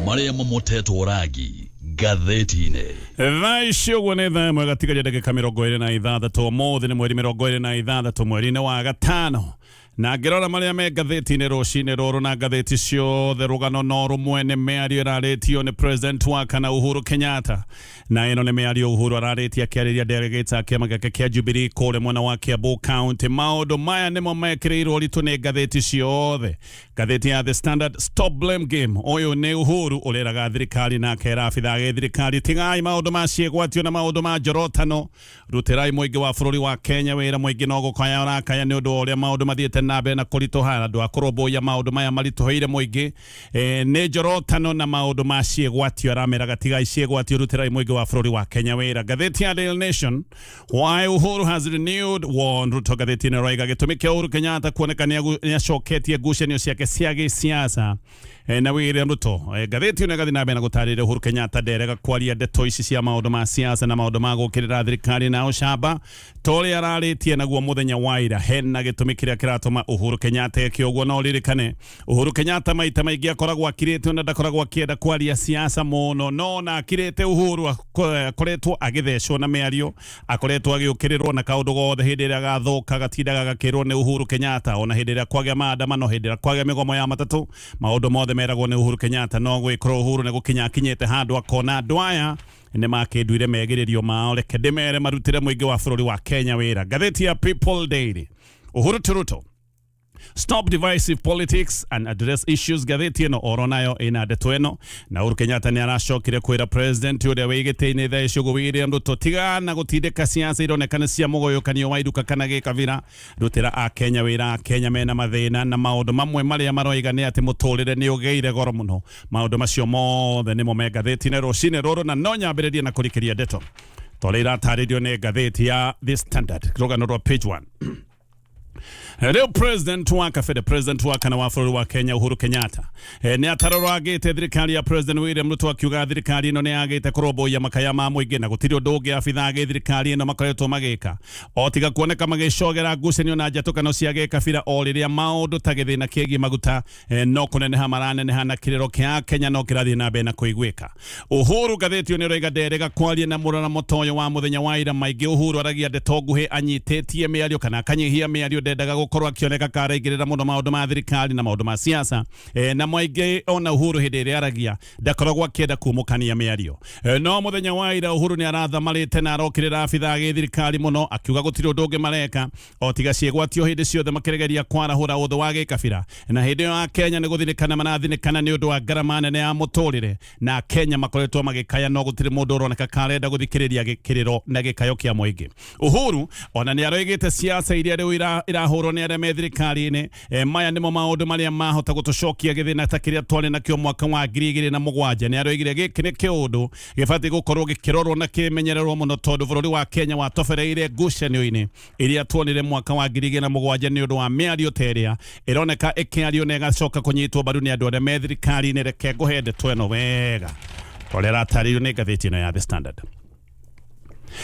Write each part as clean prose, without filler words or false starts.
Marĩa mamotetwo rangi ngathĩti-inĩ. Thaa ici ũguo nĩ thaa ĩmwe gatigaria ndagĩka 26. Ũmũthĩ nĩ mweri 26 mweri-inĩ wa gatano, na ngĩrora marĩa me ngathĩti-inĩ rũcinĩ rũrũ na ngathĩti ciothe, rũgano no rũmwe, nĩ mĩario ĩrarĩtio nĩ president wa kana Uhuru Kenyatta. Na ĩno nĩ mĩario Uhuru ararĩtie akĩarĩria delegates a kĩama gĩake kĩa Jubilee kũrĩa mwena wa Kiambu County. Maũndũ maya nĩmo mekĩrĩirwo ũritũ nĩ ngathĩti ciothe. Ngathĩti ya The Standard, "Stop blame game." Ũyũ nĩ Uhuru ũreraga thirikari na akera abithaa gĩthirikari, tigai maũndũ ma ciĩgwatio na maũndũ ma njorotano, rutĩrai mũingĩ wa bũrũri wa Kenya wĩra. Mũingĩ no gũkaya ũrakaya nĩ ũndũ wa ũrĩa maũndũ mathiĩte na mbere na kũritũha. Andũ a kũrũmbũiya maũndũ maya maritũhĩire mũingĩ nĩ njorotano na maũndũ ma ciĩgwatio. Arameraga, tigai ciĩgwatio, rutĩrai mũingĩ wa bũrũri wa Kenya wĩra. Ngathĩti ya Daily Nation, "Why Uhuru has renewed war on Ruto." Ngathĩti ĩno ĩroiga gĩtũmi kĩa Uhuru Kenyatta kuoneka nĩ acoketie ngucanio ciake cia gĩsiasa na William Ruto. Ngathĩti ĩno ĩgathiĩ na mbere na gũtarĩria Uhuru Kenyatta nderega kwaria ndeto ici cia maũndũ ma siasa na maũndũ ma gũkĩrĩra thirikari na ũcamba ta ũrĩa ararĩtie naguo mũthenya wa ira. Hena gĩtũmi kĩrĩa kĩratũma Uhuru Kenyatta eke ũguo. No ũririkane Uhuru Kenyatta maita maingĩ akoragwo akirĩte na ndakoragwo akĩenda kwaria siasa mũno, no na akirĩte Uhuru akoretwo agĩthecwo na mĩario, akoretwo agĩũkĩrĩrwo na kaũndũ gothe. Hĩndĩ ĩrĩa gathũka gatindaga gakĩrwo nĩ Uhuru Kenyatta, ona hĩndĩ ĩrĩa kwagĩa maandamano, hĩndĩ ĩrĩa kwagĩa mĩgomo ya matatũ, maũndũ mothe meragwo nĩ Uhuru Kenyatta. No gwĩkorwo Uhuru nĩ gũkinya akinyĩte handũ akona andũ aya nĩ makĩnduire megĩrĩrio mao, reke ndĩmere marutĩre mũingĩ wa bũrũri wa Kenya wĩra. Ngathĩti ya People Daily, "Uhuru to Ruto, stop divisive politics and address issues." Ngathĩti ĩno oro nayo ĩna ndeto ĩno, na Uhuru Kenyatta nĩ aracokire kwĩra president ũrĩa wĩ gĩtĩ-inĩ thaa ici ũguo William Ruto, tigana gũtindĩka siasa ironeka nĩ cia mũgũyũkanio wa iruka kana gĩkabira, rutĩra akenya wĩra. Akenya mena mathĩna na maũndũ mamwe marĩa maroiga nĩ atĩ mũtũrĩre nĩ ũgĩire goro mũno. Maũndũ macio mothe nĩmo me ngathĩti-inĩ rũcinĩ rũrũ, na no nyambĩrĩrie na kũrikĩria ndeto torĩa iratarĩrio nĩ ngathĩti ya The Standard, rũgano rwa page 1. Rĩu president wa kabere, president wa kana wa bũrũri wa Kenya Uhuru Kenyatta nĩ ataroragĩte thirikari ya President William Ruto, akiuga thirikari ĩno nĩ yagĩte kũrũmbũiya makaya ma mũingĩ na gũtirĩ ũndũ ũngĩ abithaa gĩthirikari ĩno makoretwo magĩka o tiga kuoneka magĩcogera ngucanio na njatũkano cia gĩkabira, o rĩrĩa maũndũ ta gĩthĩna kĩgiĩ maguta no kũneneha maraneneha na kĩrĩro kĩa Kenya no kĩrathiĩ na mbere na kũiguĩka. Uhuru, ngathĩti ĩyo nĩ ĩroiga, nderega kwaria na mũraramo ta ũyũ wa mũthenya wa ira. Maingĩ Uhuru aragia ndeto nguhĩ, anyitĩtie mĩario kana akanyihia mĩario, ndendaga gũkorwo akĩoneka karaingĩrĩra mũno maũndũ ma thirikari na maũndũ ma siasa. Na maingĩ ona Uhuru hĩndĩ ĩrĩa aragia ndakoragwo akĩenda kumũkania mĩario. No mũthenya wa ira Uhuru nĩ arathamarĩte na arokĩrĩra abithaa gĩthirikari mũno, akiuga gũtirĩ ũndũ ũngĩ mareka o tiga ciĩgwatio hĩndĩ ciothe makĩgeria kwarahũra ũthũ wa gĩkabira, na hĩndĩ ĩyo Akenya nĩ gũthinĩkana marathinĩkana nĩ ũndũ wa ngarama nene ya mũtũrĩre, na Akenya makoretwo magĩkaya no gũtirĩ mũndũ ũroneka karenda gũthikĩrĩria gĩkĩrĩro na gĩkayo kĩa mũingĩ. Uhuru ona nĩ aroigĩte siasa iria rĩu irahũrwo nĩ arĩa me thirikari-inĩ, maya nĩmo maũndũ marĩa mahota gũtũcokia gĩthĩna ta kĩrĩa twarĩ nakĩo mwaka wa 2007. Nĩ aroigire gĩkĩ nĩ kĩũndũ gĩbatiĩ gũkorwo gĩkĩrorwo na kĩmenyererwo mũno, tondũ bũrũri wa Kenya watobereire ngucanio-inĩ iria tuonire mwaka wa 2007 nĩ ũndũ wa mĩario ta ĩrĩa ĩroneka ĩkĩario na ĩgacoka kũnyitwo mbaru nĩ andũ arĩa me thirikari-inĩ. Reke ngũhe ndeto ĩno wega torĩa ĩratarĩrio nĩ ngathĩti ĩno ya The Standard.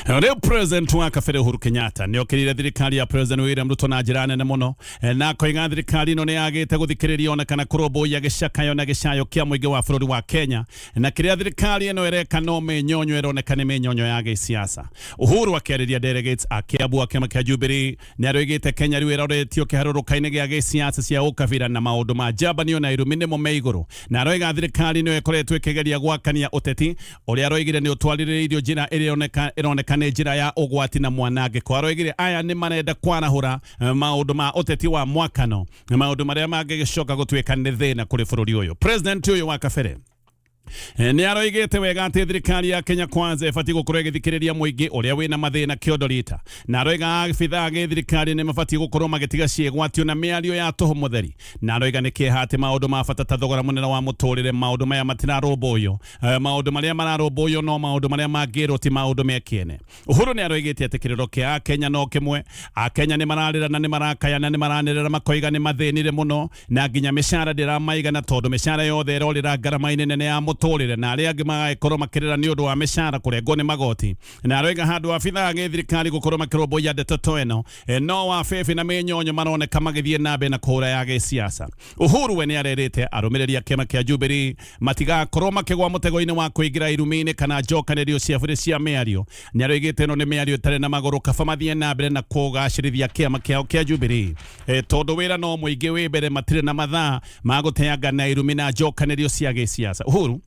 Rĩu president wa kabere Uhuru Kenyatta nĩ okĩrĩire thirikari ya President William Ruto na njĩra nene mũno, na akoiga thirikari ĩno nĩ yagĩte gũthikĩrĩria ona kana kũrũmbũiya gĩcakayo na gĩcayo kĩa mũingĩ wa bũrũri wa Kenya, na kĩrĩa thirikari ĩno ĩreka no mĩnyonyo ĩroneka nĩ mĩnyonyo ya gĩsiasa. Uhuru akĩarĩria delegates a Kiambu a kĩama kĩa Jubilee nĩ aroigĩte Kenya rĩu ĩroretio kĩharũrũka-inĩ gĩa gĩsiasa cia ũkabira, na maũndũ ma njambanio na irumi nĩmo me igũrũ, na aroiga thirikari nĩyo ĩkoretwo ĩkĩgeria gwakania ũteti ũrĩa aroigire nĩ ũtwarĩrĩirio njĩra ĩrĩa ĩroneka nĩ njĩra ya ũgwati na mwanangĩko. Aroigire aya nĩ marenda kwarahũra maũndũ ma ũteti wa mwakano na maũndũ marĩa mangĩgĩcoka gũtuĩka nĩ thĩna kũrĩ bũrũri ũyũ. President ũyũ wa kabere nĩ aroigĩte wega atĩ thirikari ya Kenya Kwanza ĩbatiĩ gũkorwo ĩgĩthikĩrĩria mũingĩ ũrĩa wĩna mathĩna kĩondo rita, na aroiga abithaa gĩthirikari nĩ mabatiĩ gũkorwo magĩtiga ciĩgwatio na mĩario ya tũhũ mũtheri, na aroiga nĩ kĩeha atĩ maũndũ ma bata ta thogora mũnene wa mũtũrĩre, maũndũ maya matirarũmbũiyo. Maũndũ marĩa mararũmbũiyo no maũndũ marĩa mangĩrwo ti maũndũ me kĩene. Uhuru nĩ aroigĩte atĩ kĩrĩro kĩa Akenya no kĩmwe. Akenya nĩ mararĩra na nĩ marakaya na nĩ maranĩrĩra makoiga nĩ mathĩnire mũno na nginya mĩcara ndĩramaigana, tondũ mĩcara yothe ĩrorĩra ngarama-inĩ nene ya mũtũrĩre. mũtũrĩre na arĩa angĩ magagĩkorwo makĩrĩra nĩ ũndũ wa mĩcara kũrengwo nĩ magoti. Na aroiga handũ abithaa a gĩthirikari gũkorwo makĩrũmbũiya ndeto ta ĩno, no wabebe na mĩnyonyo maroneka magĩthiĩ na mbere na kũhũra ya gĩsiasa. Uhuru we nĩ arerĩte arũmĩrĩri a kĩama kĩa Jubilee matigakorwo makĩgwa mũtego-inĩ wa kũingĩra irumi-inĩ kana njokanĩrio cia bũrĩ cia mĩario. Nĩ aroigĩte ĩno nĩ mĩario ĩtarĩ na magũrũ, kaba mathiĩ na mbere na kũgacĩrithia kĩama kĩao kĩa Jubilee, tondũ wĩra no mũingĩ wĩ mbere, matirĩ na mathaa ma gũteanga na irumi na njokanĩrio cia gĩsiasa. Uhuru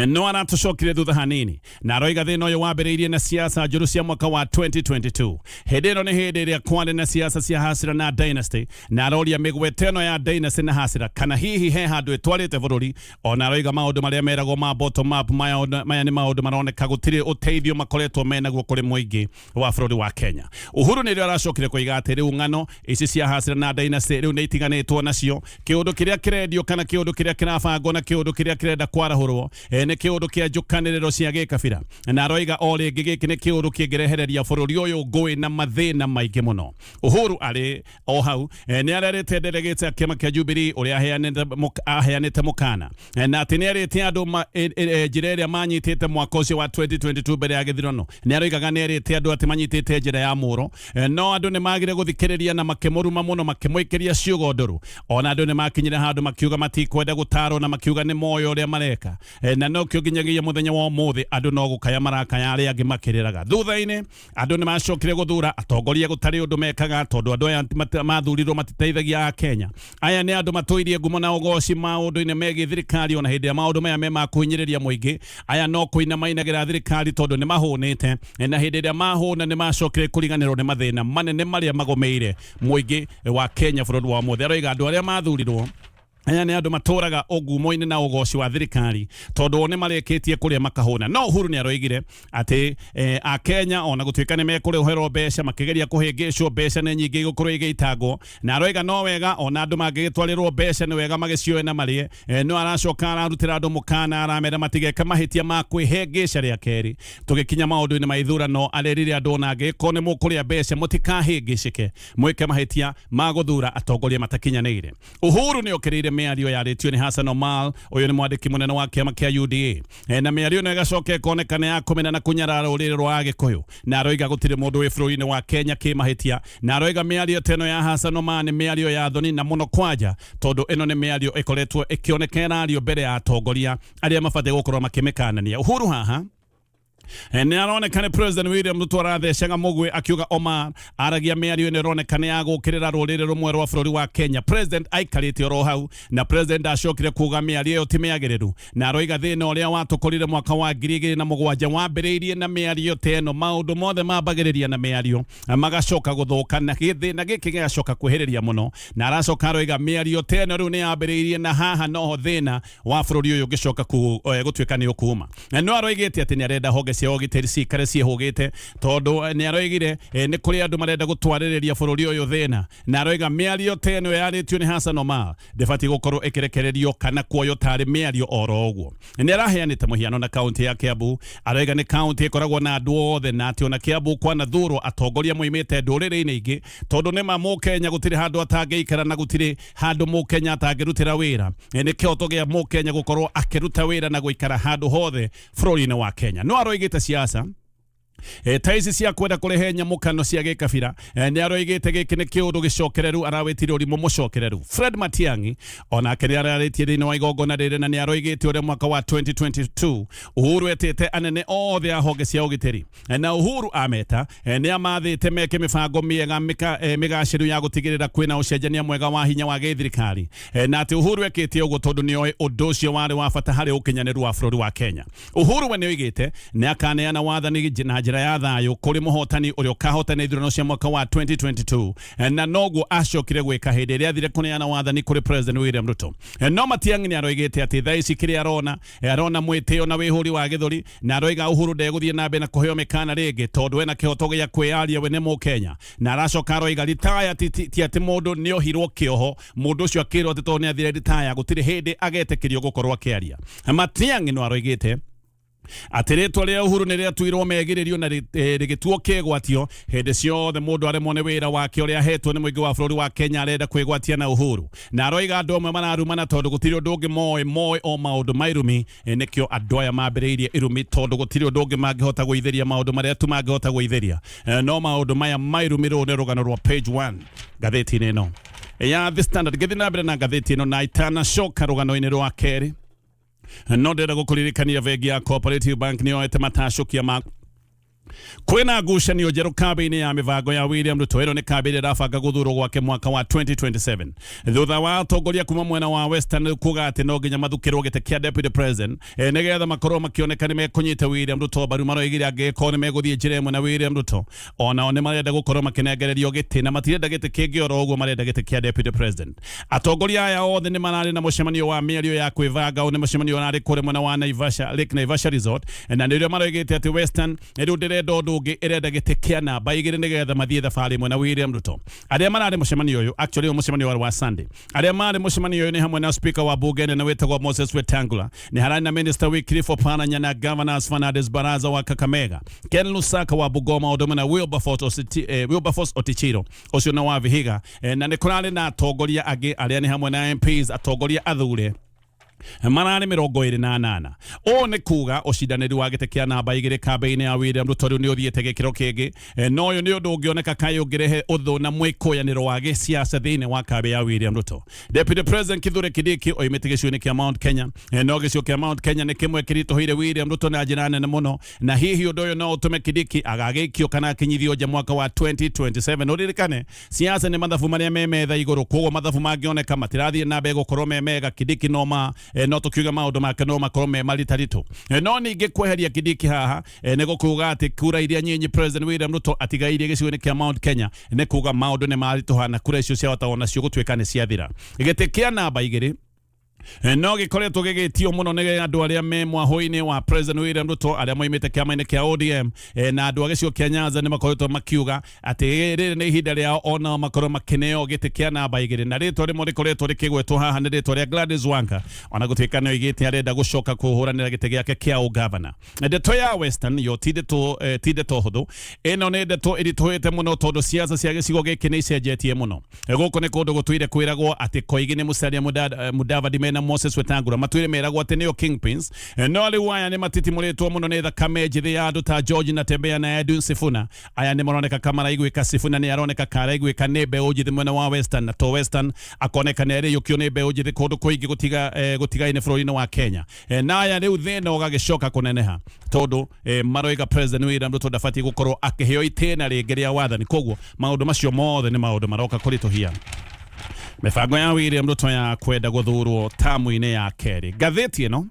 no aratũcokire thutha hanini na aroiga thĩna ũyũ wambĩrĩirie na siasa njũru cia mwaka wa 2022. Hĩndĩ ĩno nĩ hĩndĩ ĩrĩa kwarĩ na siasa cia hasira na dynasty, na aroria mĩgwete ĩno ya dynasty na hasira kana hihi he handũ ĩtwarĩte bũrũri. Ona aroiga maũndũ marĩa meragwo ma bottom up maya, maya nĩ maũndũ maroneka gũtirĩ ũteithio makoretwo menaguo kũrĩ mũingĩ wa bũrũri wa Kenya. Uhuru nĩrĩo aracokire koiga atĩ rĩu ng'ano ici cia hasira na dynasty rĩu nĩ itiganĩtwo nacio. Kĩũndũ kĩrĩa kĩrendio kana kĩũndũ kĩrĩa kĩrabangwo na kĩũndũ kĩrĩa kĩrenda kwarahũrwo, nĩ kĩũndũ kĩa njũkanĩrĩro cia gĩkabira, na aroiga o rĩngĩ gĩkĩ nĩ kĩũndũ kĩngĩrehereria bũrũri ũyũ ngũĩ na mathĩna maingĩ mũno. Uhuru arĩ o hau, nĩ arerĩte delegate a kĩama kĩa Jubilee ũrĩa aheanĩte mũkana, na atĩ nĩ erĩte andũ njĩra ĩrĩa manyitĩte mwaka ũcio wa 2022 mbere ya gĩthurano. Nĩ aroigaga nĩ erĩte andũ atĩ manyitĩte njĩra ya mũro, no andũ nĩ magire gũthikĩrĩria na makĩmũruma mũno, makĩmũikĩria ciugo ndũrũ. Ona andũ nĩ makinyire handũ makiuga matikwenda gũtarwo na makiuga nĩ moyo ũrĩa mareka, na nokĩo nginyagia mũthenya wa ũmũthĩ andũ no gũkaya marakaya arĩa angĩ makĩrĩraga. Thutha-inĩ andũ nĩ macokire gũthura atongoria gũtarĩ ũndũ mekaga, tondũ andũ aya mathurirwo matiteithagia Akenya. Aya nĩ andũ matũirie ngumo na ũgoci maũndũ-inĩ megiĩ thirikari, ona hĩndĩ ya maũndũ maya me ma kũhinyĩrĩria mũingĩ, aya no kũina mainagĩra thirikari tondũ nĩ mahũnĩte, na hĩndĩ ĩrĩa mahũna nĩ macokire kũriganĩrwo nĩ mathĩna manene marĩa magũmĩire mũingĩ wa Kenya bũrũri wa ũmũthĩ. Aroiga andũ arĩa mathurirwo aya nĩ andũ matũraga ũgumo-inĩ na ũgoci wa thirikari tondũ o nĩ marĩkĩtie kũrĩa makahũna. No Uhuru nĩ aroigire atĩ, Akenya ona gũtuĩka nĩ mekũrĩhĩrwo mbeca makĩgeria kũhĩngĩcwo, mbeca nĩ nyingĩ igũkorwo igĩitangwo, na aroiga no wega ona andũ mangĩgĩtwarĩrwo mbeca nĩ wega magĩcioe na marĩe. No aracoka ararutĩra andũ mũkana, aramera matigeke mahĩtia ma kwĩhĩngĩca rĩa kerĩ. Tũgĩkinya maũndũ-inĩ ma ithurano, arerire andũ ona angĩgĩkorwo nĩ mũkũrĩa mbeca mũtikahĩngĩcĩke mwĩke mahĩtia ma gũthura atongoria matakinyanĩire. Uhuru nĩ okĩrĩire mĩario yarĩtio nĩ Hassan Omar, ũyũ nĩ mwandĩki mũnene wa kĩama kĩa UDA, na mĩario ĩno ĩgacoka ĩkonekana ya kũmena na kũnyarara rũrĩrĩ rwa Agĩkũyũ, na aroiga gũtirĩ mũndũ wĩ bũrũri-inĩ wa Kenya kĩmahĩtia, na aroiga mĩario ta ĩno ya Hassan Omar nĩ mĩario ya thoni na mũno kwanja, tondũ ĩno nĩ mĩario ĩkoretwo ĩkĩoneka ĩrario mbere ya atongoria arĩa mabatiĩ gũkorwo makĩmĩkanania. Uhuru haha nĩ aroneka nĩ President William Ruto arathecaga mũgwĩ akiuga Omar aragia mĩario ĩno ĩroneka nĩ ya gũkĩrĩra rũrĩrĩ rũmwe rwa bũrũri wa Kenya. President aikarĩte oro hau na president acokire kuga mĩario ĩyo ti mĩagĩrĩru, na aroiga thĩna ũrĩa watũkorire mwaka wa 2007 wambĩrĩirie na mĩario ta ĩno. Maũndũ mothe mambagĩrĩria na mĩario magacoka gũthũka, na gĩthĩna gĩkĩ gĩgacoka kwĩhĩrĩria mũno, na aracoka aroiga mĩario ta ĩno rĩu nĩ yambĩrĩirie na haha noho thĩna wa bũrũri ũyũ ũngĩcoka gũtuĩka nĩ ũkuma. No aroigĩte atĩ nĩ arenda honge cia ũgitĩri cikare ciĩhũgĩte, tondũ nĩ aroigire, nĩ kũrĩ andũ marenda gũtwarĩrĩria bũrũri ũyũ thĩna, na aroiga mĩario ta ĩno yarĩtio nĩ Hassan Omar ndĩbatiĩ gũkorwo ĩkĩrekererio kana kuoywo tarĩ mĩario oro ũguo. Nĩ araheanĩte mũhiano na kaunti ya Kiambu, aroiga nĩ kaunti ĩkoragwo na andũ othe, na atĩ ona Kiambu kwanathurwo atongoria moimĩte ndũrĩrĩ-inĩ ingĩ, tondũ nĩ ma mũkenya gũtirĩ handũ atangĩikara na gũtirĩ handũ mũkenya atangĩrutĩra wĩra. Nĩ kĩhoto gĩa mũkenya gũkorwo akĩruta wĩra na gũikara handũ hothe bũrũri-inĩ wa Kenya. No aroigĩte siasa ta ici cia kwenda kũrehe nyamũkano cia gĩkabira, nĩ aroigĩte gĩkĩ nĩ kĩũndũ gĩcokereru, arawĩtire ũrimũ mũcokereru. Fred Matiang'i onake nĩ ararĩtie thĩinĩ wa igongona rĩrĩ, na nĩ aroigĩte ũrĩa mwaka wa 2022 Uhuru etĩte anene othe a honge cia ũgitĩri, na Uhuru ameta, nĩ amathĩte meke mĩbango mĩega mĩgacĩru ya gũtigĩrĩra kwĩna ũcenjania mwega wa hinya wa gĩthirikari, na atĩ Uhuru ekĩte ũguo tondũ nĩ oĩ ũndũ ũcio warĩ wa bata harĩ ũkinyanĩru wa bũrũri wa Kenya. Uhuru we nĩ oigĩte nĩ akaneana wathani na njĩra ya thayũ kũrĩ mũhotani ũrĩa ũkahotana ithurano cia mwaka wa 2022, na noguo acokire gwĩka hĩndĩ ĩrĩa athire kũneana wathani kũrĩ President William Ruto. No Matiang'i nĩ aroigĩte atĩ thaa ici kĩrĩa arona, arona mwĩtĩo na wĩhũri wa gĩthũri, na aroiga Uhuru ndegũthiĩ na mbere na kũheo mĩkana rĩngĩ tondũ ena kĩhoto gĩa kwĩyaria, we nĩ mũkenya. Na aracoka aroiga ritaya ti atĩ mũndũ nĩ ohirwo kĩoho, mũndũ ũcio akĩrwo atĩ tondũ nĩ athire ritaya gũtirĩ hĩndĩ agetĩkĩrio gũkorwo akĩaria. Matiang'i no aroigĩte Atĩ rĩtwa rĩa Uhuru nĩ rĩatuirwo megĩrĩrio na rĩgĩtuo kĩgwatio hĩndĩ ciothe mũndũ aremwo nĩ wĩra wake ũrĩa ahetwo nĩ mũingĩ wa bũrũri wa Kenya arenda kwĩgwatia na Uhuru. Na aroiga andũ amwe mararumana tondũ gũtirĩ ũndũ ũngĩ moĩ, moĩ o maũndũ ma irumi. Nĩkĩo andũ aya mambĩrĩirie irumi tondũ gũtirĩ ũndũ ũngĩ mangĩhota gũithĩria maũndũ marĩa tu mangĩhota gũithĩria no maũndũ maya ma irumi. Rũrũ nĩ rũgano rwa page 1 ngathĩti-inĩ ĩno ya The Standard. Ngĩthiĩ na mbere na ngathĩti ĩno na itanacoka rũgano-inĩ rwa kerĩ, no ndĩrenda gũkũririkania bengi ya Cooperative Bank nĩ yoete matacũkia ma kwĩna ngucanio njerũ kambĩ-inĩ ya mĩbango ya William Ruto. Ĩno nĩ kambĩ ĩrĩa ĩrabanga gũthurwo gwake mwaka wa 2027 thutha wa atongoria kuma mwena wa Western kuga atĩ no nginya mathukĩrwo gĩtĩ kĩa deputy president nĩgetha makorwo makĩoneka nĩ mekũnyita William Ruto mbaru. Maroigire angĩkorwo nĩ megũthiĩ njĩra ĩmwe na William Ruto, onao nĩ marenda gũkorwo makĩnengererio gĩtĩ na matirenda gĩtĩ kĩngĩ oro ũguo, marenda gĩtĩ kĩa deputy president. Atongoria aya othe nĩ mararĩ na mũcemanio wa mĩario ya kwĩbanga. Ũyũ nĩ mũcemanio ũrarĩ kũrĩa mwena wa Naivasha, Lake Naivasha Resort, na nĩrĩo maroigĩte atĩ Western rĩu ndĩrenda ũndũ ũngĩ, ĩrenda gĩtĩ kĩa namba 2 nĩgetha mathiĩ thabarĩ ĩmwe na William Ruto. Arĩa mararĩ mũcemanio ũyũ, actually ũyũ mũcemanio warĩ wa Sunday, arĩa marĩ mũcemanio ũyũ nĩ hamwe na speaker wa bunge nene wĩtagwo Moses Wetangula, nĩ hararĩ na minister Wycliffe Oparanya na governors Fernandes Baraza wa Kakamega, Ken Lusaka wa Bungoma, ũndũ ũmwe na Wilberforce Otichiro ũcio na wa Vihiga. Na nĩ kũrarĩ na atongoria angĩ arĩa nĩ hamwe na MPs, atongoria athure mararĩ 28. Ũũ nĩ kuga ũcindanĩri wa gĩtĩ kĩa namba 2 kambĩ-inĩ ya William Ruto rĩu nĩ ũthiĩte gĩkĩro kĩngĩ. No ũyũ nĩ ũndũ ũngĩoneka kaĩ ũngĩrehe ũthũ na mwĩkũyanĩro wa gĩsiasa thĩinĩ wa kambĩ ya William Ruto. Deputy President Kithure Kindiki oimĩte gĩcigo-inĩ kĩa Mount Kenya. No gĩcigo kĩa Mount Kenya nĩ kĩmwe kĩritũhĩire William Ruto na njĩra nene mũno, na hihi ũndũ ũyũ no ũtũme Kindiki agagĩikio kana akinyithio nja mwaka wa 2027. Ũririkane siasa nĩ mathabu marĩa me metha igũrũ, koguo mathabu mangĩoneka matirathiĩ na mbere gũkorwo me mega, Kindiki no ma no tũkiuga maũndũ make no makorwo me maritaritũ. No ningĩ kweheria Kindiki haha nĩ gũkuga atĩ kura iria nyinyi President William Ruto atigairie gĩcigo-inĩ kĩa Mount Kenya, nĩ kuga maũndũ nĩ maritũha na kura icio ciahota onacio gũtuĩka nĩ ciathira. Gĩtĩ kĩa namba 2 no gĩkoretwo gĩgĩtio mũno nĩ andũ arĩa me mwahũ-inĩ wa President William Ruto arĩa moimĩte kĩama-inĩ kĩa ODM, na andũ a gĩcigo kĩa Nyanza nĩ makoretwo makiuga atĩ rĩrĩ nĩ ihinda rĩao onao makorwo makĩneo gĩtĩ kĩa namba 2, na rĩtwa rĩmwe rĩkoretwo rĩkĩgwetwo haha nĩ rĩtwa rĩa Gladys Wanga, ona gũtuĩka nĩ oigĩte arenda gũcoka kũhũranĩra gĩtĩ gĩake kĩa ũgavana. Ndeto ya Western yo ti ndeto ti ndeto hũthũ. Ĩno nĩ ndeto ĩritũhĩte mũno tondũ siasa cia gĩcigo gĩkĩ nĩ icenjetie mũno. Gũkũ nĩ kũndũ gũtũire kwĩragwo atĩ Koigi nĩ Musalia Mudavadi mena Moses Wetangula matũire meragwo atĩ nĩo kingpins. No rĩu aya nĩ matitimũrĩtwo mũno nĩ thakame njĩthĩ ya andũ ta George Natembeya na Edwin Sifuna. Aya nĩ maroneka kamaraiguĩka. Sifuna nĩ aroneka karaiguĩka nĩ mbeũ njĩthĩ mwena wa Western, na to Western, akoneka nĩ arĩyũkio nĩ mbeũ njĩthĩ kũndũ kũingĩ gũtiga gũtigaine bũrũri-inĩ wa Kenya. Na aya rĩu thĩna ũgagĩcoka kũneneha tondũ maroiga President William Ruto ndabatiĩ gũkorwo akĩheo itĩna rĩngĩ rĩa wathani. Koguo maũndũ macio mothe nĩ maũndũ maroka kũritũhia mĩbango ya William Ruto ya kwenda gũthurwo tamu-inĩ ya kerĩ. Ngathĩti ĩno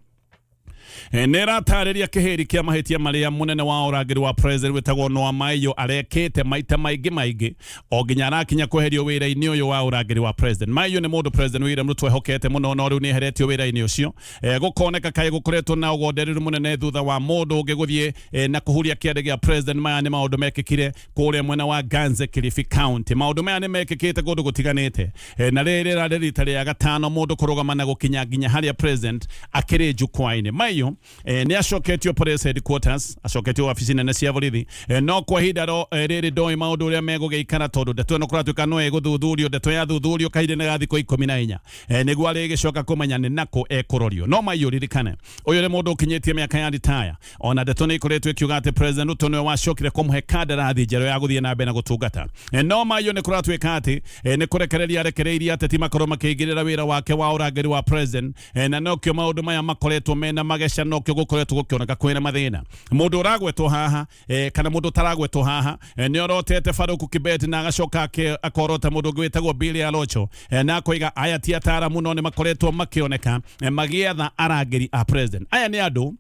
nĩ ĩratarĩria kĩhĩri kĩa mahĩtia marĩa mũnene wa ũrangĩri wa president wĩtagwo Noah Maiyo arekĩte maita maingĩ maingĩ o nginya arakinya kweherio wĩra-inĩ ũyũ wa ũrangĩri wa president. Maiyo nĩ mũndũ President William Ruto ehokete mũno, no rĩu nĩ eheretio wĩra-inĩ ũcio. Gũkoneka kaĩ gũkoretwo na ũgondereru mũnene thutha wa mũndũ ũngĩ gũthiĩ na kũhuria kĩande gĩa president. Maya nĩ maũndũ mekĩkire kũrĩa mwena wa Ganze, Kilifi County. Maũndũ maya nĩ mekĩkĩte kũndũ gũtiganĩte, na rĩrĩ rĩrarĩ rita rĩa gatano mũndũ kũrũgama na gũkinya nginya harĩa president akĩrĩ jukwaa-inĩ. Maiyo nĩ acoketio police headquarters, acoketio wabici nene cia borithi, no kwa ihinda rĩrĩ ndoĩ maũndũ ũrĩa megũgĩikara tondũ ndeto ĩno kũratuĩka no ĩgũthuthurio. Ndeto ya thuthurio kahinda-inĩ ga thikũ 14 nĩguo arĩgĩcoka kũmenya nĩ nakũ ekũrorio. No Maiyo, ririkane ũyũ nĩ mũndũ ũkinyĩtie mĩaka ya retire, ona ndeto nĩ ikoretwo ikiuga atĩ President Ruto nĩwe wacokire kũmũhe kandarathi njerũ ya gũthiĩ na mbere na gũtungata. No Maiyo nĩ kũratuĩka atĩ nĩ kũrekereria arekereirie ateti makorwo makĩingĩrĩra wĩra wake wa ũrangĩri wa president, na nokĩo maũndũ maya makoretwo mena mageca, nokĩo gũkoretwo gũkĩoneka kwĩna mathĩna. Mũndũ ũragwetwo haha kana mũndũ ũtaragwetwo haha nĩ orotete Farouk Kibet na agacoka akorota mũndũ ũngĩ wĩtagwo Billy Arocho, na akoiga aya ti ataaramu no nĩ makoretwo makĩoneka magĩetha arangĩri a president. Aya nĩ andũ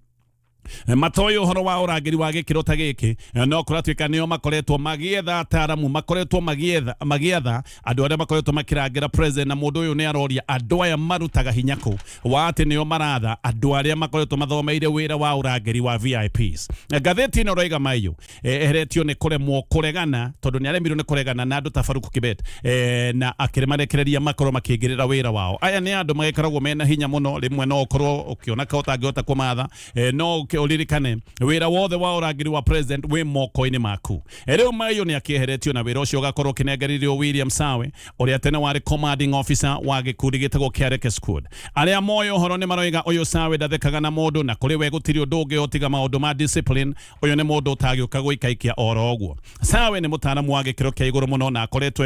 matoĩ ũhoro wa ũrangĩri wa gĩkĩro ta gĩkĩ, no kũratuĩka nĩo makoretwo magĩetha ataaramu, makoretwo magĩetha andũ arĩa makoretwo makĩrangĩra president. Na mũndũ ũyũ nĩ aroria andũ aya marutaga hinya kũ wa atĩ nĩo maratha andũ arĩa makoretwo mathomeire wĩra wa ũrangĩri wa VIPs. Ngathĩti ĩno ĩroiga Maiyo eheretio nĩ kũremwo kũregana tondũ nĩ aremirwo nĩ kũregana na andũ ta Farouk Kibet, na akĩmarekereria makorwo makĩingĩrĩra wĩra wao. Aya nĩ andũ magĩkoragwo mena hinya mũno, rĩmwe no ũkorwo ũkĩona ka ũtangĩhota kũmatha, no Ũririkane wĩra wothe wa ũrangĩri wa president wĩ moko-inĩ maku. Rĩu Maiyo nĩ akĩeheretio na wĩra ũcio ũgakorwo ũkĩnengererio William Sawe, ũrĩa tene warĩ commanding officer wa gĩkundi gĩtagwo kĩa Reke Squad. Arĩa moĩ ũhoro nĩ maroiga ũyũ Sawe ndathekaga na mũndũ, na kũrĩ we gũtirĩ ũndũ ũngĩ otiga maũndũ ma discipline. Ũyũ nĩ mũndũ ũtagĩũka gũikaikia oro ũguo. Sawe nĩ mũtaaramu wa gĩkĩro kĩa igũrũ mũno na akoretwo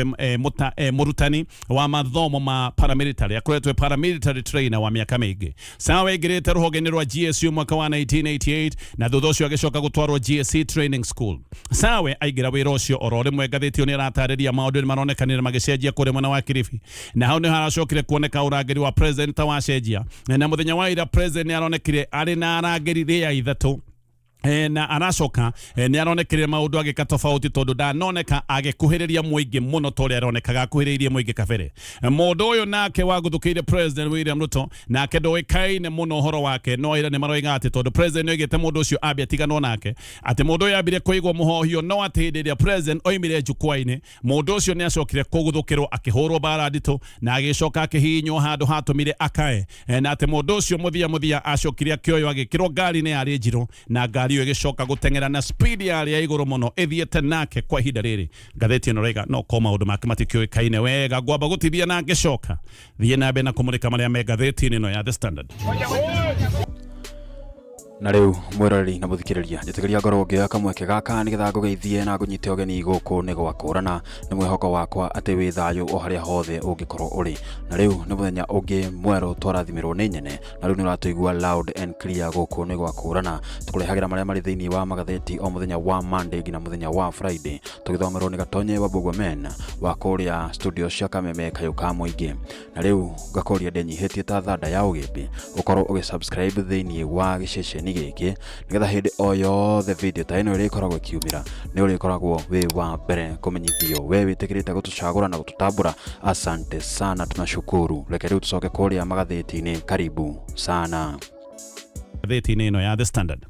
mũrutani wa mathomo ma paramilitary, akoretwo e paramilitary trainer wa mĩaka mĩingĩ. Sawe aingĩrĩte rũhonge-inĩ rwa GSU mwaka wa 1988 na thutha ũcio agĩcoka gũtwarwo GSC training school. Sawe aingĩra wĩra ũcio oro rĩmwe, ngathĩti ĩyo nĩ ĩratarĩria maũndũ nĩ maronekanire magĩcenjia kũrĩa mwena wa Kilifi, na hau nĩ haracokire kuoneka ũrangĩri wa president ta wacenjia. Na mũthenya wa ira president nĩ aronekire arĩ na arangĩri rĩa ithatũ. Na aracoka nĩ aronekire maũndũ agĩka tofauti, tondũ ndanoneka agĩkuhĩrĩria mũingĩ mũno ta ũrĩa aronekaga akuhĩrĩirie mũingĩ kabere. Mũndũ ũyũ nake waguthũkĩire President William Ruto nake ndũĩkaine mũno ũhoro wake, no ira nĩ maroiga atĩ tondũ president nĩoigĩte mũndũ ũcio ambe atiganwo nake, atĩ mũndũ ũyũ ambire kũigwo mũhohio, no atĩ hĩndĩ ĩrĩa president oimire jukwaa-inĩ, mũndũ ũcio nĩ acokire kũguthũkĩrwo, akĩhũrwo mbara nditũ na agĩcoka akĩhihinywo handũ hatũmire akae. Na atĩ mũndũ ũcio mũthia mũthia acokire akĩoywo, agĩkĩrwo ngari-inĩ yarĩ njirũ, na ngari ĩyo ĩgĩcoka gũteng'era na speed yarĩ ya igũrũ mũno ĩthiĩte nake kwa ihinda rĩrĩ. Ngathĩti ĩno raiga no ko maũndũ make matikĩũĩkaine wega. Ngwamba gũtithia na ngĩcoka thiĩ na mbere na kũmũrĩka marĩa me ngathĩti-inĩ ĩno ya The Standard. Na rĩu mwĩroreri na mũthikĩrĩria, njĩtĩkĩria ngorwo ngĩoya kamweke gaka nĩgetha ngũgeithie na ngũnyite ũgeni gũkũ nĩ gwakũrana. Nĩ mwĩhoko wakwa atĩ wĩ thayũ o harĩa hothe ũngĩkorwo ũrĩ. Na rĩu nĩ mũthenya ũngĩ mwerũ twarathimĩrwo nĩ nyene, na rĩu nĩ ũratũigua loud and clear gũkũ nĩ gwakũrana. Tũkũrehagĩra marĩa marĩ thĩinĩ wa magathĩti o mũthenya wa Monday nginya mũthenya wa Friday, tũgĩthomerwo nĩ Gatonye wa Mbũgua Men wa kũrĩa studio cia Kameme Kayũ ka Mũingĩ. Na rĩu ngakũria ndĩnyihĩtie ta thanda ya ũgĩmbĩ, ũkorwo ũgĩ-subscribe thĩinĩ wa gĩceceni gĩkĩ, nĩgetha hĩndĩ o yothe video ta ĩno ĩrĩkoragwo ĩkiumĩra nĩ ũrĩkoragwo wĩ wa mbere kũmenyithio. We wĩtĩkĩrĩte gũtũcagũra na gũtũtambũra, asante sana, tunashukuru. Reke rĩu tũcoke kũrĩa magathĩti-inĩ. Karibu sana. Ngathĩti-inĩ ĩno ya The Standard,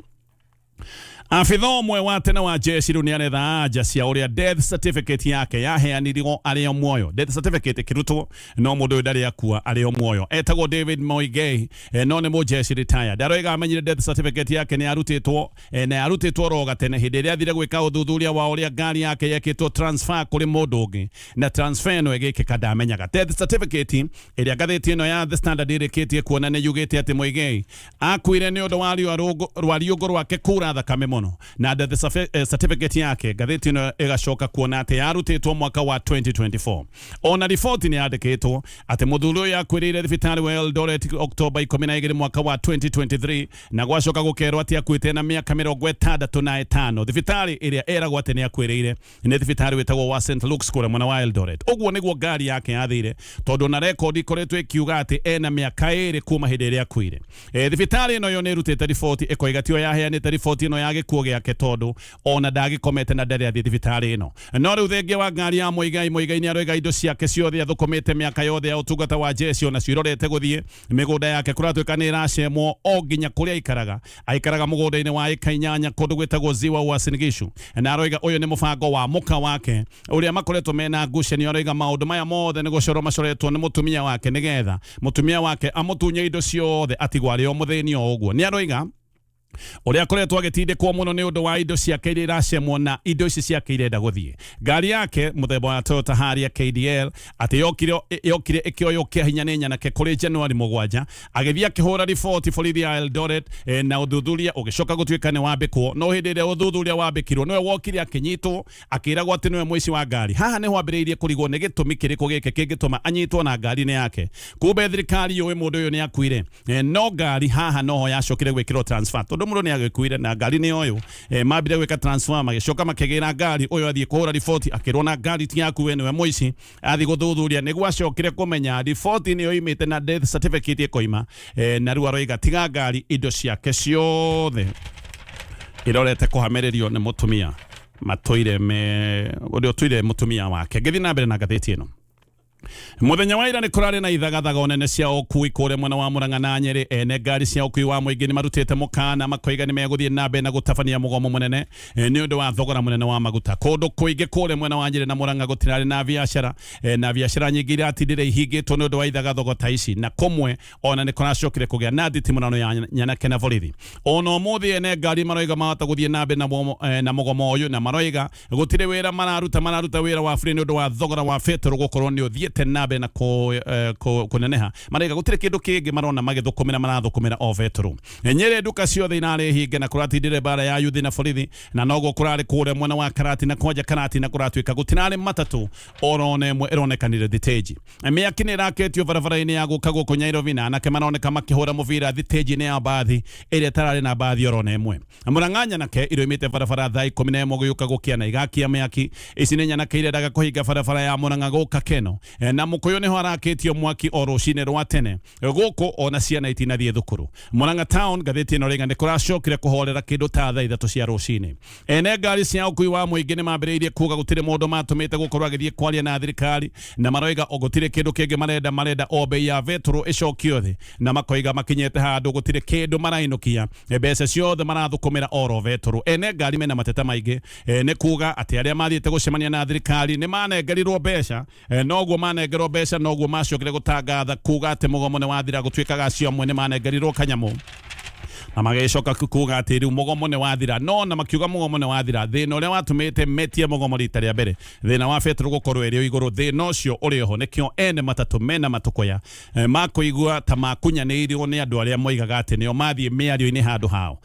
abitha ũmwe wa tene wa jeshi rĩu nĩ aretha anja cia ũrĩa death certificate yake yaheanirwo arĩ o muoyo. Death certificate ĩkĩrutwo no mũndũ ũyũ ndarĩ akua, arĩ o muoyo. Etagwo David Moigei, no nĩ mũjeshi retired. Aroiga amenyire death certificate yake nĩ yarutĩtwo, na yarutĩtwo ro gatene hĩndĩ ĩrĩa athire gwĩka ũthuthuria wa ũrĩa ngari yake yekĩtwo transfer kũrĩ mũndũ ũngĩ, na transfer ĩno ĩgĩkĩka ndamenyaga. Death certificate ĩrĩa ngathĩti ĩno ya The Standard ĩrĩkĩtie kuona nĩ yugĩte atĩ Muigai akuire nĩ ũndũ wa rwariũngũ rwake kura thakame mũno, na death certificate yake ngathĩti ĩno ĩgacoka kuona atĩ yarutĩtwo mwaka wa 2024. Ona riboti nĩ yandĩkĩtwo atĩ mũthuri ũyũ akuĩrĩire thibitarĩ wa Eldoret Oktoba 12 mwaka wa 2023, na gwacoka gũkerwo atĩ akuĩte na mĩaka 65. Thibitarĩ ĩrĩa ĩragwo atĩ nĩ akuĩrĩire nĩ thibitarĩ wĩtagwo wa St Luke's kũrĩa mwena wa Eldoret. Ũguo nĩguo ngari yake yathire, tondũ na rekondi ikoretwo ĩkiuga atĩ ena mĩaka 2 kuma hĩndĩ ĩrĩa akuire. Thibitarĩ ĩno yo nĩ ĩrutĩte riboti ĩkoiga tiyo yaheanĩte riboti ĩno ya gĩkuũ gĩake, tondũ ona ndagĩkomete na ndarĩ athiĩ thibitarĩ ĩno. No rĩu thengia wa ngari ya Muigai, Muigai nĩ aroiga indo ciake ciothe athũkũmĩte mĩaka yothe ya ũtungata wa jeshi onacio irorete gũthiĩ. Mĩgũnda yake kũratuĩka nĩ ĩracemwo o nginya kũrĩa aikaraga. Aikaraga mũgũnda-inĩ wa ĩka 8 kũndũ gwĩtagwo Ziwa Uasin Gishu, na aroiga ũyũ nĩ mũbango wa mũka wake ũrĩa makoretwo mena ngucanio. Aroiga maũndũ maya mothe nĩ gũcorwo macoretwo nĩ mũtumia wake, nĩgetha mũtumia wake amũtunye indo ciothe atigwo arĩ o mũthĩni o ũguo. Nĩ aroiga ũrĩa akoretwo agĩtindĩkwo mũno nĩ ũndũ wa indo ciake iria iracemwo, na indo ici ciake irenda gũthiĩ. Ngari yake mũthemba wa Toyota Harrier KDL atĩ yokire ĩkĩoywo kĩa hinya nĩ nyanake kũrĩ Januari 7. Agĩthiĩ akĩhũra riboti borithi ya Eldoret, na ũthuthuria ũgĩcoka gũtuĩka nĩ wambĩkwo, no hĩndĩ ĩrĩa ũthuthuria wambĩkirwo nĩwe wokire akĩnyitwo, akĩragwo atĩ nĩwe mũici wa ngari. Haha nĩho ambĩrĩirie kũrigwo nĩ gĩtũmi kĩrĩkũ gĩkĩ kĩngĩtũma anyitwo na ngari-inĩ yake, kumbe thirikari yũĩ mũndũ ũyũ nĩ akuire. No ngari haha noho yacokire gwĩkĩrwo transfer, tondũ mũndũ nĩ agĩkuire na ngari nĩ ũyũ. Mambire gwĩka transfer, magĩcoka makĩgĩra ngari. Ũyũ athiĩ kũhũra riboti akĩrwo na ngari ti yaku, we nĩwe mũici. Athiĩ gũthuthuria nĩguo acokire kũmenya riboti nĩyo imĩte na death certificate ĩkoima. Na rĩu aroiga tiga ngari, indo ciake ciothe irorete kũhamĩrĩrio nĩ mũtumia matũire me ũrĩa ũtũire mũtumia wake. Ngĩthiĩ na mbere na ngathĩti ĩno. Muthenya wa ira nĩ kũrarĩ na ithagathago nene cia ũkui kũrĩa mwena wa Murang'a na Nyĩrĩ. Ene ngari cia ũkui wa mũingĩ nĩ marutĩte mũkana makoiga nĩ megũthiĩ na mbere na gũtabania mũgomo mũnene nĩ ũndũ wa thogora mũnene wa maguta. Kũndũ kũingĩ kũrĩa mwena wa Nyĩrĩ na Murang'a gũtirarĩ na biacara na biacara nyingĩ iratindire ihingĩtwo nĩ ũndũ wa ithagathago ta ici, na kũmwe ona nĩ kũracokire kũgĩa na nditimũrano ya nyanake na borithi. Ona ũmũthĩ ene ngari maroiga mahota gũthiĩ na mbere na mũgomo ũyũ, na maroiga gũtirĩ wĩra mararuta, mararuta wĩra wa free nĩ ũndũ wa thogora wa betũrũ gũkorwo nĩ ũthiĩte na mbere na kũneneha. Maraiga gũtirĩ kĩndũ kĩngĩ marona magĩthũkũmĩra, marathũkũmĩra o betũrũ. Nyĩrĩ nduka ciothe irarĩ hinge na kũratindire mbara ya yuthi na borithi, na noguo kũrarĩ kũrĩa mwena wa Karatina kwanja Karatina kũratuĩka gũtirarĩ matatũ orona ĩmwe ĩronekanire thitĩnji. Mĩaki nĩ ĩrakĩtio barabara-inĩ ya gũka gũkũ Nairobi, na anake maroneka makĩhũra mũbira thitĩnji-inĩ ya mbathi ĩrĩa ĩtararĩ na mbathi orona ĩmwe. Murang'a nyanake iroimĩte barabara thaa 11 gũgĩũka gũkĩa na igakia mĩaki. Ici nĩ nyanake irendaga kũhinga barabara ya Murang'a gũka Keno, na Mũkũyũ nĩho arakĩtio mwaki o rũcinĩ rwa tene gũkũ ona ciana itinathiĩ thukuru. Murang'a town ngathĩti ĩno rĩga nĩ kũracokire kũhorera kĩndũ ta thaa 3 cia rũcinĩ. Ene ngari cia ũkui wa mũingĩ nĩ mambĩrĩirie kuga gũtirĩ mũndũ matũmĩte gũkorwo agĩthiĩ kwaria na thirikari, na maroiga gũtirĩ kĩndũ kĩngĩ marenda, marenda o bei ya betũrũ ĩcokio thĩ, na makoiga makinyĩte handũ gũtirĩ kĩndũ marainũkia, mbeca ciothe marathũkũmĩra oro betũrũ. Ene ngari mena mateta maingĩ nĩ kuga atĩ arĩa mathiĩte gũcemania na thirikari nĩ manengerirwo mbeca, noguo manengerwo mbeca noguo macokire gũtangatha kuga atĩ mũgomo nĩ wathira, gũtuĩkaga acio amwe nĩ manengerirwo kanyamũ na magĩcoka kuga atĩ rĩu mũgomo nĩ wathira. No na makiuga mũgomo nĩ wathira, thĩna ũrĩa watũmĩte metie mũgomo rita rĩa mbere, thĩna wa betũrũ gũkorwo ĩrĩ igũrũ, thĩna ũcio ũrĩ oho. Nĩkĩo ene matatũ mena matũkũya makũigua ta makunyanĩirio nĩ andũ arĩa moigaga atĩ nĩo mathiĩ mĩario-inĩ handũ hao.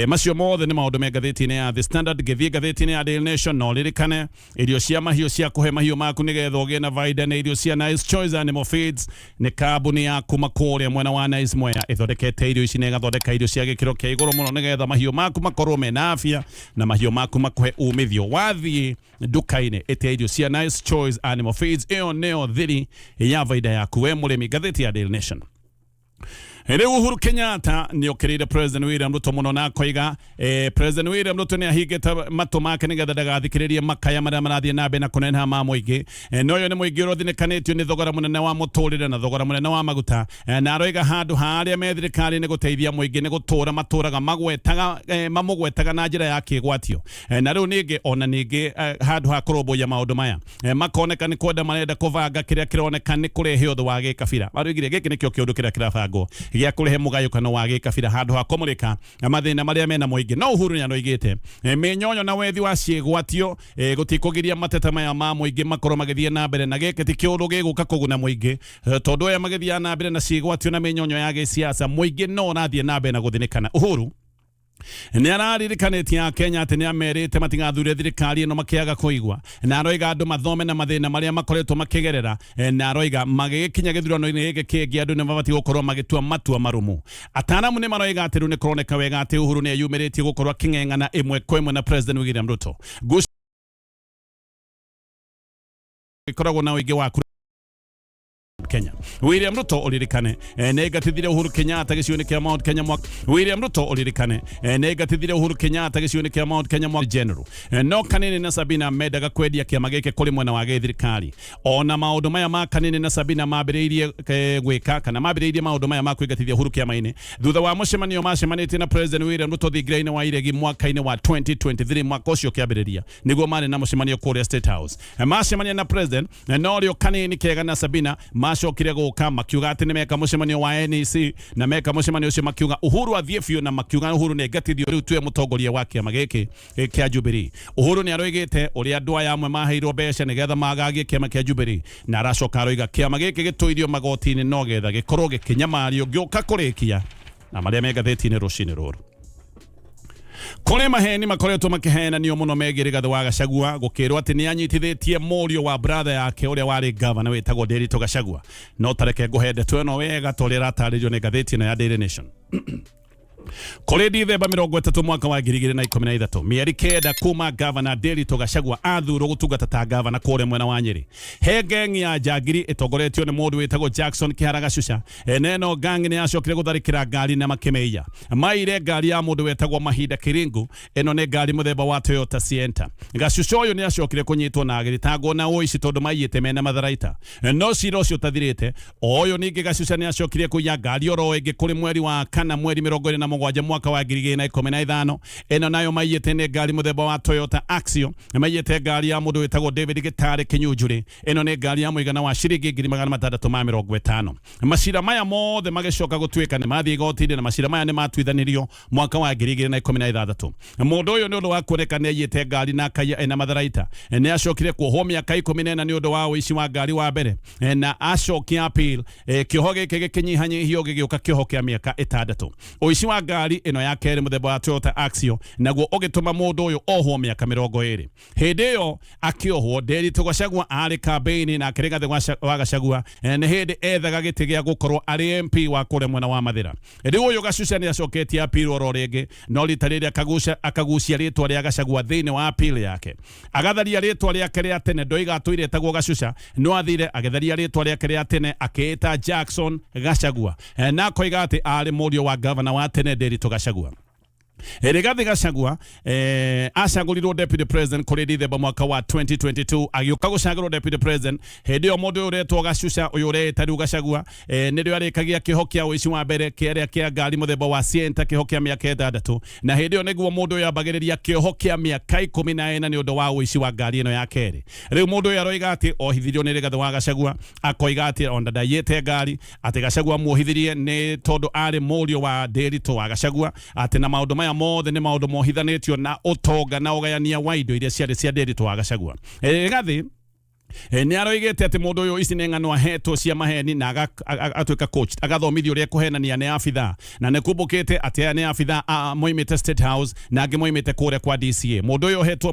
Macio mothe nĩ maũndũ me ngathĩti-inĩ ya The Standard. Ngĩthiĩ ngathĩti-inĩ ya Daily Nation, no ririkane irio cia mahiũ cia kũhe mahiũ maku nĩgetha ũgĩe na baida nĩ irio cia Nice Choice Animal Feeds. Nĩ kambuni ya kuma kũrĩa mwena wa Nice Mwea ĩthondekete irio ici na ĩgathondeka irio cia gĩkĩro kĩa igũrũ mũno nĩgetha mahiũ maku makorwo mena afya na mahiũ maku makũhe umithio. Wathiĩ nduka-inĩ ĩtia irio cia Nice Choice Animal Feeds, ĩyo nĩyo thiri ya baida yaku we mũrĩmi. Ngathĩti ya Daily Nation. Rĩu Uhuru Kenyatta nĩ okĩrĩire President William Ruto mũno na akoiga President William Ruto nĩ ahingĩte matũ make nĩgetha ndagathikĩrĩrie makaya marĩa marathiĩ na mbere na kũneneha ma mũingĩ. Na ũyũ nĩ mũingĩ ũrĩa ũthinĩkanĩtio nĩ thogora mũnene wa mũtũrĩre na thogora mũnene wa maguta, na aroiga handũ ha arĩa me thirikari-inĩ gũteithia mũingĩ nĩ gũtũra matũraga magwetaga mamũgwetaga na njĩra ya kĩgwatio. Na rĩu ningĩ ona ningĩ handũ ha kũrũmbũiya maũndũ maya makoneka nĩ kwenda marenda kũbanga kĩrĩa kĩroneka nĩ kũrehe ũthũ wa gĩkabira. Maroigire gĩkĩ nĩkĩo kĩũndũ kĩrĩa kĩrabangwo gĩa kũrehe mũgayũkano wa gĩkabira handũ ha kũmũrĩka mathĩna marĩa mena mũingĩ. No Uhuru nĩ aroigĩte mĩnyonyo na wethi wa ciĩgwatio gũtikũgiria mateta maya ma mũingĩ makorwo magĩthiĩ na mbere, na gĩkĩ ti kĩũndũ gĩgũka kũguna mũingĩ, tondũ aya magĩthiaga na mbere na ciĩgwatio na mĩnyonyo ya gĩsiasa, mũingĩ no ũrathiĩ na mbere na gũthinĩkana. Uhuru nĩ araririkanĩtie Akenya atĩ nĩ amerite matigathure thirikari ĩno makĩaga kũigua, na aroiga andũ mathome na mathĩna marĩa makoretwo makĩgerera, na aroiga magĩgĩkinya gĩthurano-inĩ gĩkĩ kĩngĩ andũ nĩ mabatiĩ gũkorwo magĩtua matua marumu. Ataaramu nĩ maroiga atĩ rĩu nĩ kũroneka wega atĩ Uhuru nĩ eyumĩrĩtie gũkorwo akĩng'eng'ana ĩmwe kwa ĩmwe na President William Ruto. Gũkoragwo na ũingĩ wa Kenya. William Ruto ũririkane nĩ aingatithirie Uhuru Kenyatta gĩcigo-inĩ kĩa Mount Kenya mwaka William Ruto ũririkane nĩ aingatithirie Uhuru Kenyatta gĩcigo-inĩ kĩa Mount Kenya mwaka General. No Kanini na Sabina mendaga kwendia kĩama gĩkĩ kũrĩ mwena wa gĩthirikari. Ona maũndũ maya ma Kanini na Sabina mambĩrĩirie gwĩka kana mambĩrĩirie maũndũ maya ma kũingatithia Uhuru kĩama-inĩ thutha wa mũcemanio macemanĩtie na President William Ruto thingira-inĩ wa Iregi mwaka-inĩ wa 2023. Mwaka ũcio ũkĩambĩrĩria nĩguo marĩ na mũcemanio kũrĩa State House. Macemania na President, no rĩo Kanini Kega na Sabina macokire gũka makiuga atĩ nĩ meka mũcemanio wa NEC, na meka mũcemanio ũcio makiuga Uhuru athiĩ biũ, na makiuga Uhuru nĩ aingatithio rĩu tuwe mũtongoria wa kĩama gĩkĩ kĩa Jubilee. Uhuru nĩ aroigĩte ũrĩa andũ aya amwe maheirwo mbeca nĩgetha magagie kĩama kĩa Jubilee, na aracoka aroiga kĩama gĩkĩ gĩtũirio magoti-inĩ no getha gĩkorwo gĩkĩnyamario ngĩũka kũrĩkia na marĩa me ngathĩti-inĩ rũcinĩ rũrũ. Kũrĩ maheni makoretwo makĩhenanio mũno megiĩ Rigathĩ wa Gachagua, gũkĩrwo atĩ nĩ anyitithĩtie mũriũ wa brother yake ũrĩa warĩ gavana wĩtagwo Ndiritu Gachagua. No tareke ngũhe ndeto ĩno wega ta ũrĩa ĩratarĩrio nĩ ngathĩti ĩno ya Daily Nation. Kũrĩ Dithemba 30 mwaka wa 2013, mĩeri 9 kuma gavana Ndiritu Gachagua athurwo gũtungata ta gavana kũrĩa mwena wa Nyĩrĩ, he gang ya njangiri ĩtongoretio nĩ mũndũ wĩtagwo Jackson Kĩhara Gacuca. Ene ĩno gang nĩ yacokire gũtharĩkĩra ngari na makĩmĩiya. Maiyire ngari ya mũndũ wetagwo Mahinda Kiringu. Ĩno nĩ ngari mũthemba wa Toyota Sienta. Gacuca ũyũ nĩ acokire kũnyitwo na agĩthitangwo na ũici tondũ maiyĩte mena matharaita. No cira ũcio ũtathirĩte, o ũyũ ningĩ Gacuca nĩ acokire kũiya ngari oro ĩngĩ kũrĩ mweri wa kana mweri 27 mwaka wa 2015. Ĩno nayo maiyĩte nĩ ngari mũthemba wa Toyota Axio. Maiyĩte ngari ya mũndũ wĩtagwo David Gĩtarĩ Kĩnyunjurĩ. Ĩno nĩ ngari ya mũigana wa ciringi 650,000. Macira maya mothe magĩcoka gũtuĩka nĩ mathiĩ igoti-inĩ na macira maya nĩ matuithanirio mwaka wa 2016. Mũndũ ũyũ nĩ ũndũ wa kuoneka nĩ aiyĩte ngari na akaiya ena matharaita, nĩ acokire kuohwo mĩaka 14 nĩ ũndũ wa ũici wa ngari wa mbere, na acokia appeal, kĩoho gĩkĩ gĩkĩnyihanyihio gĩgĩũka kĩoho kĩa mĩaka 6. Ũici wa ngari ĩno ya kerĩ mũthemba wa Toyota Axio naguo ũgĩtũma mũndũ ũyũ ohwo mĩaka 20. Hĩndĩ ĩyo akĩohwo, Ndiritu Gachagua arĩ kambĩini nake Rigathĩ wa Gachagua nĩ hĩndĩ ethaga gĩtĩ gĩa gũkorwo arĩ MP wa kũrĩa mwena wa Mathĩra. Rĩu ũyũ Gacuca nĩ acoketie appeal oro rĩngĩ, no rita rĩrĩ akagucia rĩtwa rĩa Gachagua thĩinĩ wa appeal yake. Agatharia rĩtwa rĩake rĩa tene, ndoiga atũire etagwo Gacuca, no athire agĩtharia rĩtwa rĩake rĩa tene akĩĩta Jackson Gachagua, na akoiga atĩ arĩ mũriũ wa gavana wa tene Ndiritu Gachagua. Rigathi Gachagua acagũrirwo deputy president kũrĩ Dithemba mwaka wa 2022. Agĩũka gũcagũrwo deputy president hĩndĩ ĩyo mũndũ ũyũ ũretwo Gacuca, ũyũ ũreĩta rĩu Gachagua, nĩrĩo arĩkagia kĩoho kĩa ũici wa mbere kĩarĩa kĩa ngari mũthemba wa Sienta, kĩoho kĩa mĩaka 6, na hĩndĩ ĩyo nĩguo mũndũ ũyũ ambagĩrĩria kĩoho kĩa mĩaka 14 nĩ ũndũ wa ũici wa ngari ĩno ya kerĩ. Rĩu mũndũ ũyũ aroiga atĩ ohithirio nĩ Rigathi wa Gachagua, akoiga atĩ ona ndaiyĩte ngari, atĩ Gachagua muohithirie nĩ tondũ arĩ mũriũ wa Ndiritu wa Gachagua, atĩ na maũndũ maya mothe nĩ maũndũ mohithanĩtio na ũtonga na ũgayania wa indo iria ciarĩ cia Ndiritu wa Gachagua. Rigathi nĩ aroigĩte atĩ mũndũ ũyũ ici nĩ ng'ano ahetwo cia maheni na agatuĩka coach, agathomithio ũrĩa kũhenania nĩ abithaa, na nĩ kumbũkĩte atĩ aya nĩ abithaa moimĩte State House na angĩ moimĩte kũrĩa kwa DCA. Mũndũ ũyũ ohetwo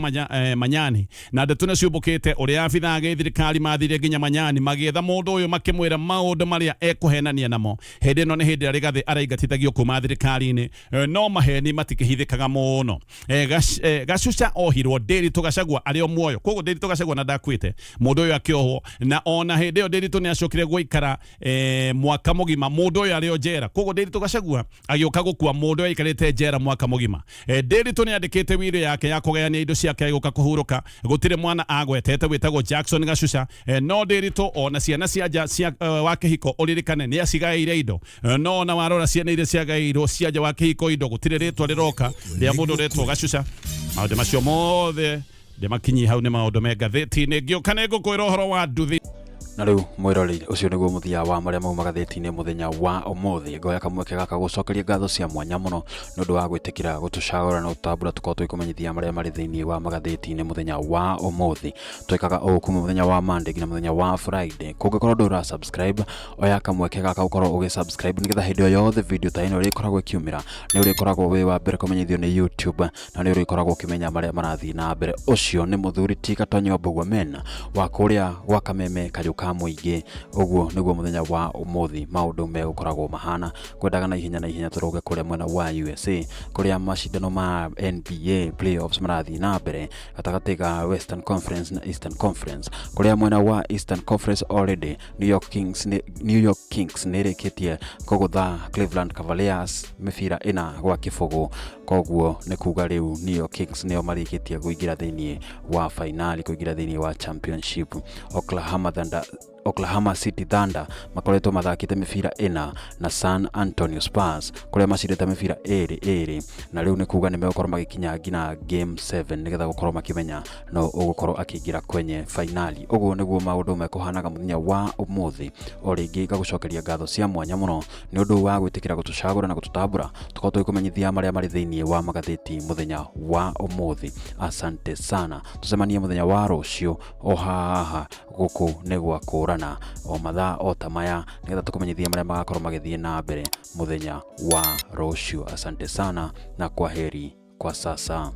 manyani, na ndeto nĩ ciumbũkĩte ũrĩa abithaa gĩthirikari mathire nginya manyani magĩetha mũndũ ũyũ makĩmwĩra maũndũ marĩa ekũhenania namo. Hĩndĩ ĩno nĩ hĩndĩ ĩrĩa Rigathi araingatithagio kuma thirikari-inĩ, no maheni matikĩhithĩkaga mũno. Gacuca ohirwo Ndiritu Gachagua arĩ o muoyo, koguo Ndiritu Gachagua na ndakuĩte, mũndũ ũyũ akĩohwo, na ona hĩndĩ ĩyo Ndiritu nĩ acokire gũikara mwaka mũgima mũndũ ũyũ arĩ o njera. Koguo Ndiritu Gachagua agĩũka gũkua mũndũ ũyũ aikarĩte njera mwaka mũgima. Ndiritu nĩ andĩkĩte wiro yake ya kũgayania indo ciake agĩũka kũhurũka, gũtirĩ mwana agwetete wĩtagwo Jackson Gacuca, no Ndiritu ona ciana cia nja cia wa kĩhiko ũririkane nĩ acigaĩire indo, no ona warora ciana iria ciagaĩirwo cia nja wa kĩhiko indo gũtirĩ rĩtwa rĩroka rĩa mũndũ ũretwo Gacuca. Maũndũ macio mothe ndĩmakinyie hau nĩ maũndũ me ngathĩti-inĩ. Ngĩũka nĩ ngũkwĩra ũhoro wa nduthi. Na rĩu mwĩroreri, ũcio nĩguo mũthia wa marĩa mau magathĩti-inĩ mũthenya wa ũmũthĩ. Ngoya kamweke gaka gũcokeria ngatho cia mwanya mũno nĩ ũndũ wa gwĩtĩkĩra gũtũcagũra na gũtambũra tũkorwo tũgĩkũmenyithia marĩa marĩ thĩinĩ wa magathĩti-inĩ mũthenya wa ũmũthĩ. Twĩkaga ũũ kuma mũthenya wa Monday nginya mũthenya wa Friday. Kũngĩkorwo ndũra subscribe, oya kamweke gaka ũkorwo ũgĩ subscribe nĩgetha hĩndĩ o yothe video ta ĩno ĩrĩkoragwo ĩkiumĩra nĩ ũrĩkoragwo wĩ wa mbere kũmenyithio nĩ YouTube, na nĩ ũrĩkoragwo ũkĩmenya marĩa marathiĩ na mbere. Ũcio nĩ mũthuri ti Gatonyo Mbugua Men wa kũrĩa gwa Kameme Kayũ ka Mũingĩ. Ũguo nĩguo mũthenya wa ũmũthĩ maũndũ megũkoragwo mahana. Kwendaga na ihenya na ihenya tũrũge kũrĩa mwena wa USA kũrĩa macindano ma NBA playoffs marathiĩ na mbere gatagatĩ ga Western Conference na Eastern Conference. Kũrĩa mwena wa Eastern Conference already New York Kings nĩ ĩrĩkĩtie kũgũtha Cleveland Cavaliers mĩbira 4-0. Koguo nĩ kuga rĩu New York Kings nĩo marĩkĩtie kũingĩra thĩinĩ wa finali, kũingĩra thĩinĩ wa championship. Oklahoma City Thunder makoretwo mathakĩte mĩbira 4 na San Antonio Spurs kũrĩa macindĩte mĩbira 2-2, na rĩu nĩ kuga nĩ megũkorwo magĩkinya nginya game 7 nĩgetha gũkorwo makĩmenya no ũgũkorwo akĩingĩra kwenye finali. Ũguo nĩguo maũndũ mekũhanaga mũthenya wa ũmũthĩ. O rĩngĩ ngagũcokeria ngatho cia mwanya mũno nĩ ũndũ wa gwĩtĩkĩra gũtũcagũra na gũtũtambũra tũkorwo tũgĩkũmenyithia marĩa marĩ thĩinĩ wa magathĩti mũthenya wa ũmũthĩ. Asante sana, tũcemanie mũthenya wa rũciũ o haha gũkũ nĩ gwa kũrana o mathaa o ta maya nĩgetha tũkũmenyithie marĩa magakorwo magĩthiĩ na mbere mũthenya wa rũciũ. Asante sana na kwaheri kwa sasa.